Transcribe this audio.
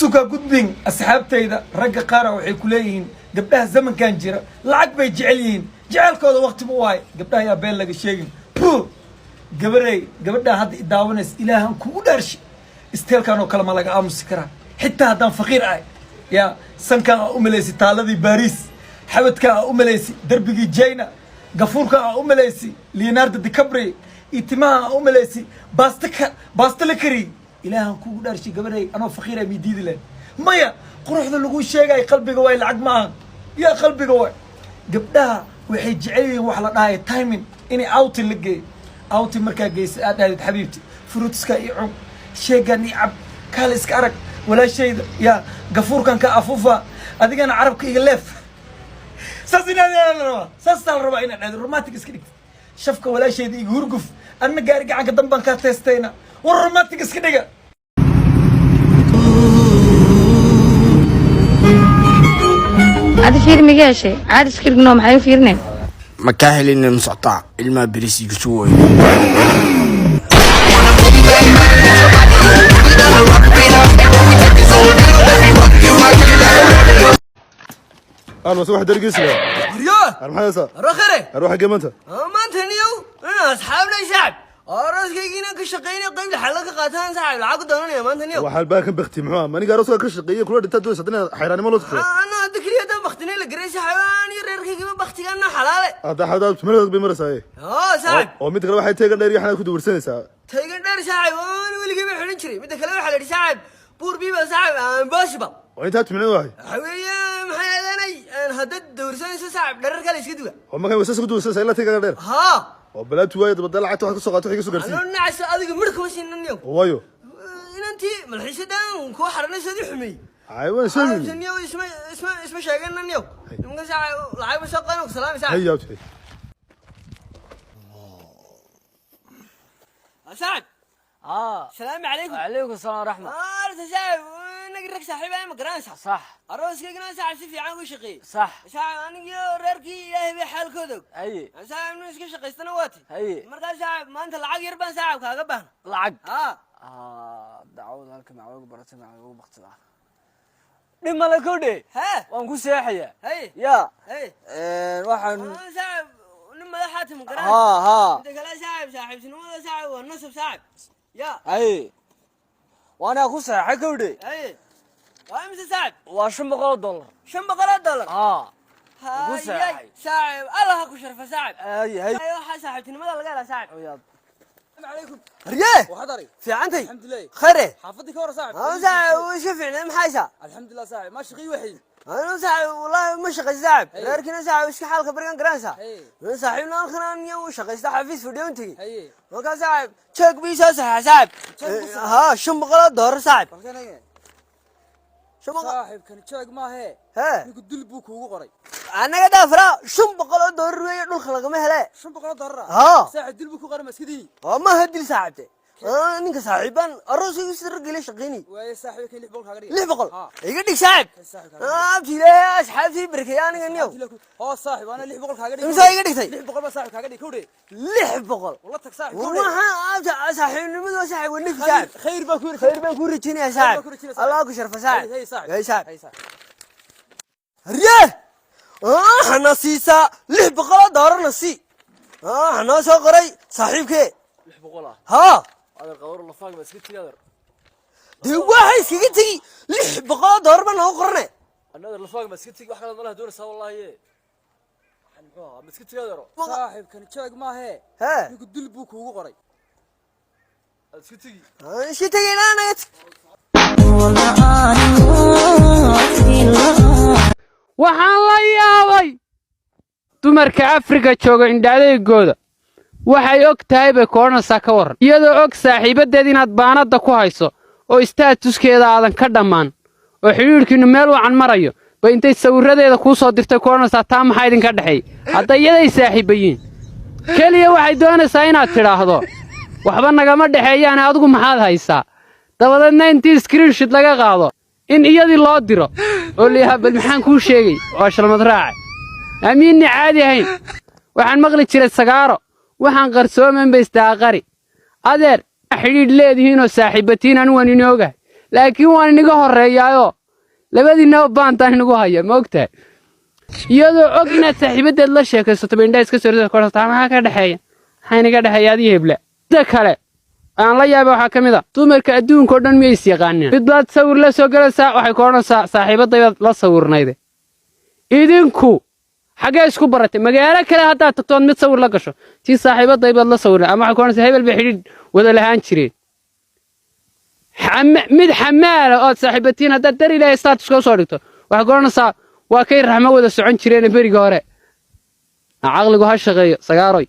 Isukaa gudbin. Asxaabtayda, ragga qaara waxay ku leeyihiin gabdhaha zamankan jira lacag bay jecel yihiin, jecelkooda waqti ma waayo. Gabdhaha yaa been laga sheegin. Puh! Gabarey, gabadhaa hadda i daawanaysa, Ilaahan kugu dhaarshi, isteelkan oo kale ma laga aamusi karaa? Xitaa haddaan faqiir ahay, ya sankan aa u malaysi taaladii Baariis, xabadkan aa u malaysi darbigii China, gafuurkan aa u malaysi Leonardo DiCaprio iyo timaha aa u malaysi baasta ka baasta la kariyey. Ilaahan kugu dhaarshi, gabarey, anoo faqiir ah mii diidi lahayn? Maya. Quruxda lagu sheegay qalbiga waay, lacag ma ahan. Yaa qalbiga waay. Gabdhaha waxay jecel yihiin wax la dhahayo timing, inay outing la geeyo. Outing markaa geysa, aad dhahdid: "Xabiibti, fruitska iyo cun, sheegan iyo cab, kaale iska arag walaashayda, yaa gafuurkan ka afuufa, adigana carabka iga leef." Saas inaad la rabaa, saasaa la rabaa inaad dhahdo, romantic iska dhigtid: "Shafka walaashayda iga hurguf, anna gaari gacanka dambaan kaa teestayna." War romantic iska dhiga. Adi fiirmiga heshay, caadi iskirgno, maxay u fiirineen? Ma kaa helinin socotaa ilmaha beris igu sugooyo. Ahlan, wax dargiis leh. Waryaa! Armaxaysa. Rakhire. Arwaxa gamanta. Maanta niyow inaan asxaab leh saaxib, arooskaygiina ka shaqeynay, qayb xalla ka qaataan saaxib, lacag ku doonanaya maanta niyow. Waxa albaabkan bakti muxuu ah? Maniga arooska ka shaqeeyay kula dhinta doonaysa hadana xayraanimo loo tuso. Ana hadda keliya haddaan baktinay la garay saaxib, aan iyo reerkaygaba baktigaana xalaale. Hadda xadaad tumalada bay maraysaa. Oo saaxib. Oo mid kale waxay teegan dheer iyo xanaad ku duwarsanaysaa. Taygan dheer saaxib, oon weligay ba xidhan jiray. Midda kale waxaa la yidhi saaxib, poor people saaxib impossible. Oo intaa tumalada waay. Waxa weeye, maxay adanay, haddaad dowrsanayso saaxib, dharar kale iska duwa. Oo markaa wasas ku duwarsanaysaa ilaa teegan dheer. Haa. Oo balaa tuwaay dabada lacagta wax ka soo qaato, wax iga soo gaarsiin. Anoo nacayso adiga midh kuma siinan niyow. Waayo. Inantii malxiisadan kuwa xaranaysadii xumeeyey. Ay waan soo. Niyow, isma sheegana niyow. Nimanka saaxib lacag ba soo qadan ku salaami saaxib. Hayya abti. Saaxib. اه. السلام عليكم. وعليكم السلام ورحمة. ارta saaxib, inagi rag saaxiib ah ma garanaysaa? صح. Arooskaygana saaxib si fiican uga shaqeeyey. صح. Saaxib, anigiyo reerkii Ilaahay bay xaalkooda og. هي. Saaxib, inu iska shaqaystana waati. هي. Markaa saaxib, maanta lacag yar baan saaxib kaaga baahna. لعق. Haa. اه، دعوة halka macawga baratay macawga baqtida dhib male kowdhe. Hee. Waan ku seexaya. Hey. Ya. Hey. Waxaan saaxib, nin madaxaati ma garanaysaa? Ha ha. Inta kale saaxib, saaxiibtinimada saaxib waa nasab saaxib ya. Hay, waana ku seexay kowdhe. Hey, waa imse saaxib? Waa $500. $500? Haa. Hayay. Seexay. Saaxib, Allah ha ku sharfa saaxib. Hay hay. Waxaa saaxiibtinimada laga helaa saaxib. Yaad. Haryee. وحضري. Fiicantay. الحمد لله. Khayre. حافظك ورا صاحب. Saaxib, iska fiicnay, maxaa haysaa? الحمد لله صاحب، ما شقي وحي. Anu saaxib wallahi ma shaqaysa saaxib, reerkiina saaxib iska xaalka barigan garanaysaa. Hey. Saaxiibna halkan iyo u shaqaysta xafiis fadhiyo tegey. هي. Markaa saaxib, jeeg bii soo saxaa saaxib. Haa, $500 saaxib. balkan hege. 500. صاحب كان jeeg ma he. Hee. Ninku dil buu kuugu qoray. Annaga dhaafra, $500 weeye, dhulka lagama hele. $500? Haa. saaxib, dil buu ku qoray, maskadii. Oo maaha dil saaxibte, ninka saaxiibaan arooskaygu sida ragga ila shaqaynay. Waaye saaxib, kan 600 kaaga dhig. 600? Haa. Iga dhig saaxib. Saaxib kaaga. Abti Ilaahay asxaabtii barkeeya aniga niyow. Oo saaxib, ana 600 kaaga dhig. Imsaa iga dhigtay? 600 baa saaxib kaaga dhig kowdhe. 600? Wala tag saaxib kowdhe. Waxaa abta saaxiibnimadu waa saaxib, waa nif saaxib. Khayr baa ku yiri. Khayr baan kuu rajaynayaa Khayr baan saaxib. ku rajaynayaa, saaxib. Allah ku sharfa saaxib. Hey saaxib. Hey saaxib. Hey saaxib. Haryee, hana siisaa $600 na sii, hanoo soo qoray saaxiibkee. 600 ah? Haa. Adeer qawar lafaag ma iska tigi adeer. Dee waxa iskaga tegi, $600 baa noogu qorane. Adeer, lafaag ma iska tigi, wax kale malaha doonaysaa wallahi. Waxaan muxuu ahaa, ma iska tigi adeero. saaxib, kan jeeg ma he. Hee. Ninku dil buu kuugu qoray. Aad iska tigi. Iska tegaynaa anaga. Waxaan la yaabay dumarka Afrika jooga indhaadaygooda. Waxay og tahay bay koodhanaysaa. Ka warran iyadoo og saaxiibaddeed inaad baanadda ku hayso oo statuskeeda aadan ka dhammaan oo xidhiidhkiinnu meel wacan marayo, bay intay sawirradeeda kuu soo dirtay koodhanaysaa: "Taa maxaa idinka dhexeey?" Hadda iyaday saaxiibba yihiin, keliya waxay doonaysaa inaad tidhaahdo: "Waxba nagama dhexeeyaane, adigu maxaad haysaa?" Dabadeedna intii screenshot laga qaado in iyadii loo diro oo layahaa: "Bal maxaan kuu sheegay?" Waa shalmad raace amiinni caadi ahayn. Waxaan maqli jiray sagaaro waxaan qarsooman ba istaaqari. Adeer, xidhiidh leedihiinoo saaxiibatiin anu waan inoogahay. Laakiin waan inaga horreeyaayoo labadiinaba baantaan inagu haya, ma ogtahay? Iyadoo og inaad saaxiibadeed la sheekaysato bay indhaha iska soo ridaysaa, korsataa. Maxaa ka dhexeeya? Maxaa inaga dhexeeya adiyo hebla? Midda kale aan la yaabay waxaa ka mid a, dumarka adduunka oo dhan miyay is yaqaaneen? Mid baad sawir la soo gelaysaa, waxay ku odhanaysaa saaxiibadaybaad la sawirnayde. Idinku xaggee isku baratay? Magaalo kale haddaad tagto ood mid sawir la gasho, tii saaxiibadaybaad la sawirnay, ama waxay ku odhanaysaa hebel bay xidhiidh wada lahaan jireen. Mid xamaala ood saaxiibatiin haddaad dar Ilaahay statuska usoo dhigto, waxay ku odhanaysaa waa kay Raxmo wada socon jireen beriga hore. Caqligu ha shaqeeyo, sagaaroy.